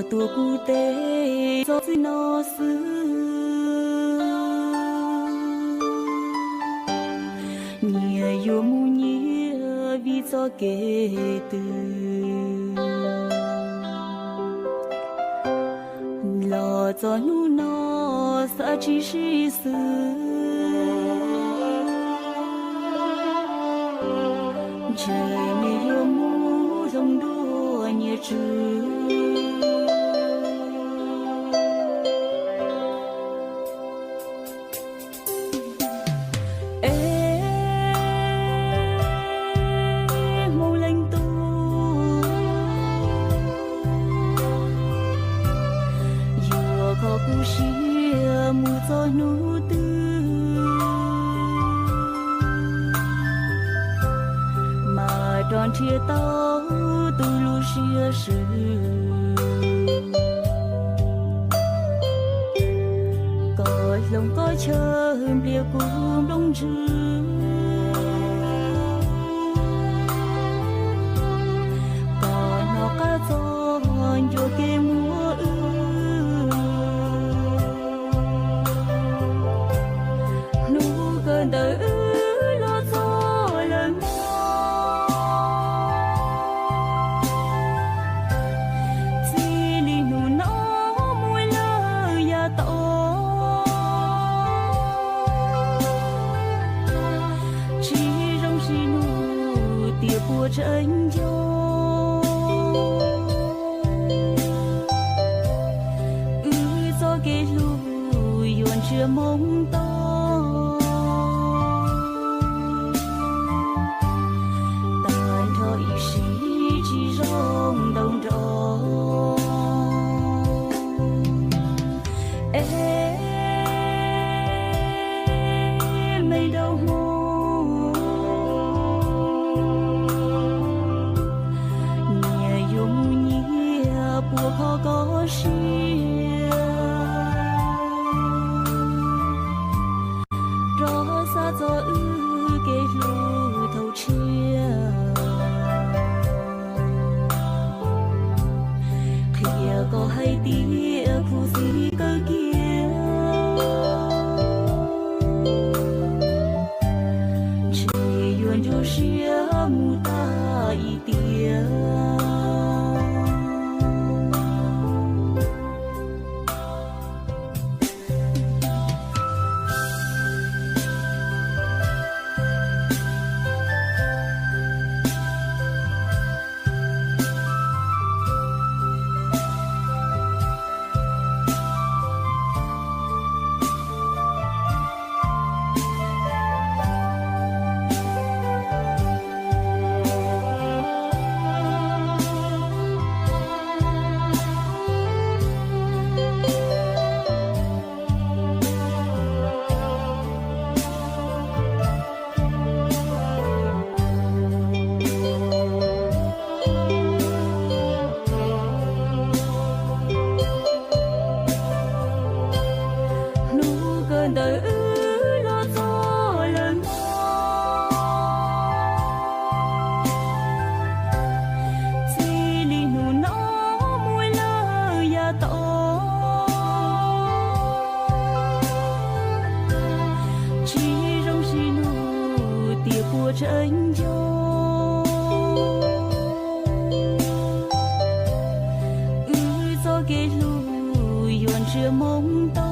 Tuav kuv tes txog txij no xwb, nyias yuav mus nyias vim txoj kev twg. Los txog hnub no xav tsis sib xws, ntshe nyias yuav mus hloov dua nyias tswv. Es Hmoob leej tub, yuav kho kuv siab mus txog hnub twg, mas rov nrhiav tau tus lub siab sws, kom hloov koj chaw nplias kuv nplooj ntswg, kom hnov qab txog ncua kev muaj wb. Hnub kawm ntawv wb los txog lawm mog, txij li hnub no mus lawm yav tom, tsis zoo sib hlub tias puas tseem nco. Wb txoj kev hlub yuav ntsiag moo to, tag nrho ib sim tsis zoo ntau nrov. Es me nraug Hmoob, nyias yuav mus nyias puas kho koj siab, rov xav txog wb kev hlub thaum tshiab, qhia koj hais tias khuv xim kawg kiag, ntshe yuav ntsuab siab mus tag ib tiam. Hnub kawm ntawv wb los txog lawm mog, txij li hnub no mus lawm yav tom, tsis zoo sib hlub tias puas tseem nco. Wb txoj kev hlub yuav ntsiag moo to,